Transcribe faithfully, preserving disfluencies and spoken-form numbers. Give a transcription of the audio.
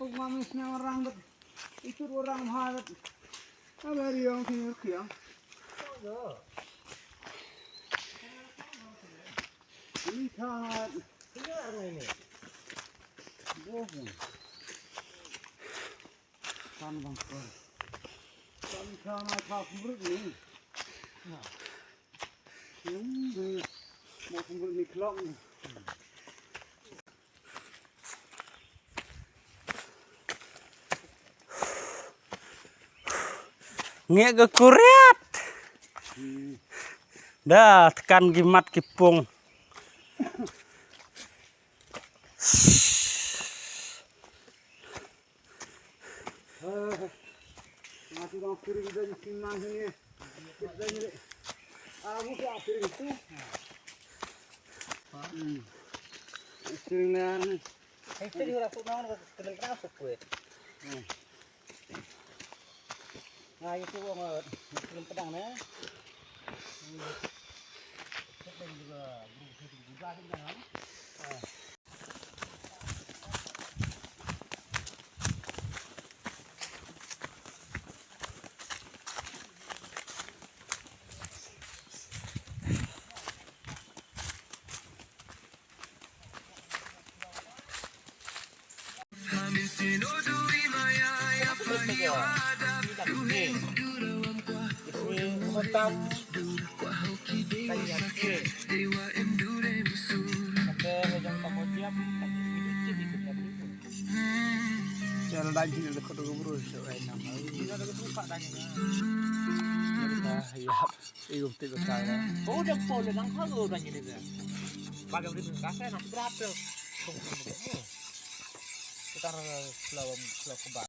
Uk ma mi sna warang dat. Itut warang ha dat. Ama riong ki riang. Ni tha. Bo. Kan bang kan. Kan kan ai kha kumrut ni. Hmm, ni. Mo kumrut ni klok ni. Ngi ka kuriat. Hmm. Da tekan ki mat ki pung. Nga tu dang piring dan siman sini. Kita ni. Aku tu piring tu. Hmm. Piring ni. Itu di orang tu nawan ke kena kena sukwe. Hmm. Nah, itu orang piring pedang ni. Hmm. Pedang juga, juga, juga, juga. Ah. Udah polo nang hago udah nyini dia. Bagai udah kasih nang berapa? Kita slow slow kebal.